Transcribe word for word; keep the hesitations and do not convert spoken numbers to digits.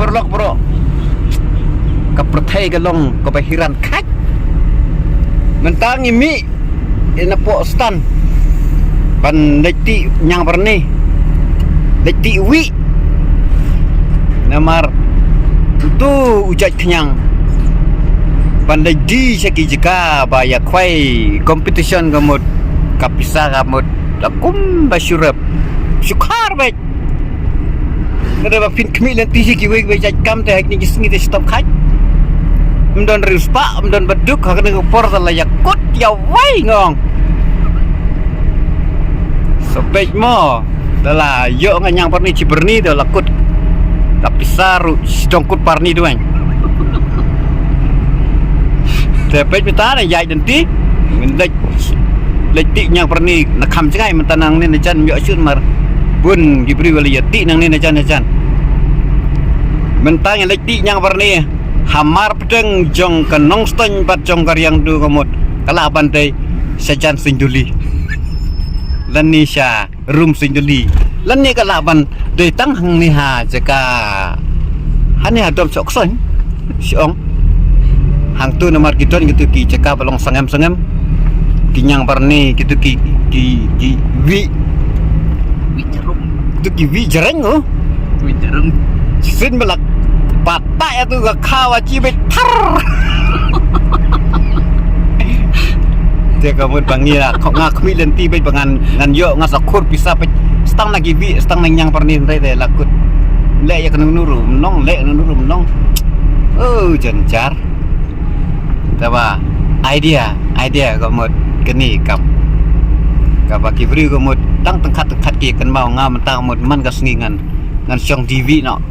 Paralok bro, ka pyrthei ka long kaba hiran khait. Mynta ngi mih ïa na poh stand ban leit tih ñiangbarni, leit tih wih. Namar utu u jait khñiang ban leit die sha ki jaka ba ïa khwai competition ka mut, ka pisa ka mut la kum ba shu rep shu khar beit. Ka dei ba phin khmih lynti sha kiwei kiwei jait kam te ha kine ki sngi te shitom khait. Ym don riewspah, ym don ba duk, ha kane ka por te la ïakut ïawei nga ong. Sa peit mo, da la ïoh nga ñiangbarni shi barni da la kut. La pisa ruh shitong kut barni duweng. Te peit mynta na ïaid lynti, ngin leit, leit tih ñiangbarni na kham jngai mynta nangne na jan ym ïoh shuh mar bun ki briew la ïa tih nangne na jan na jan. Mynta ngin leit tih ñiangbarni ha mar pdeng jong ka Nongstoiñ bad jong ka Riangdo ka mut ka lah ban dei sha jan Seiñduli lane sha Rum Seiñduli lane ka lah ban dei tang hangne ha jaka, hangne ha Dom Sohksoiñ shi ong. Hangtu namar ki don kitu ki jaka ba long sangem sangem, ki ñiangbarni kitu ki, ki, ki wih, Wih jarum. Kitu ki wih jareng oh. Wih jarum. Shisien ba la pat ta ïa tu ka khaw achi beit thar. Te ka mut ba ngi la kho-, nga khmih lynti beit ba ngan, ngan ïoh, nga sa khur pisa beit. Stang na ki wih, stang na ñiangbarni hynrei te la kut. Leh ïa ka nunu ruh ym long, leh nunu ruh ym long. Oh, jynjar. Te ba idea, idea ka mut kane kam. Kaba ki briew ka mut tang tyngkhat tyngkhat ki kynmaw, nga mynta ka mut man ka sngi ngan, ngan shong die wih noh.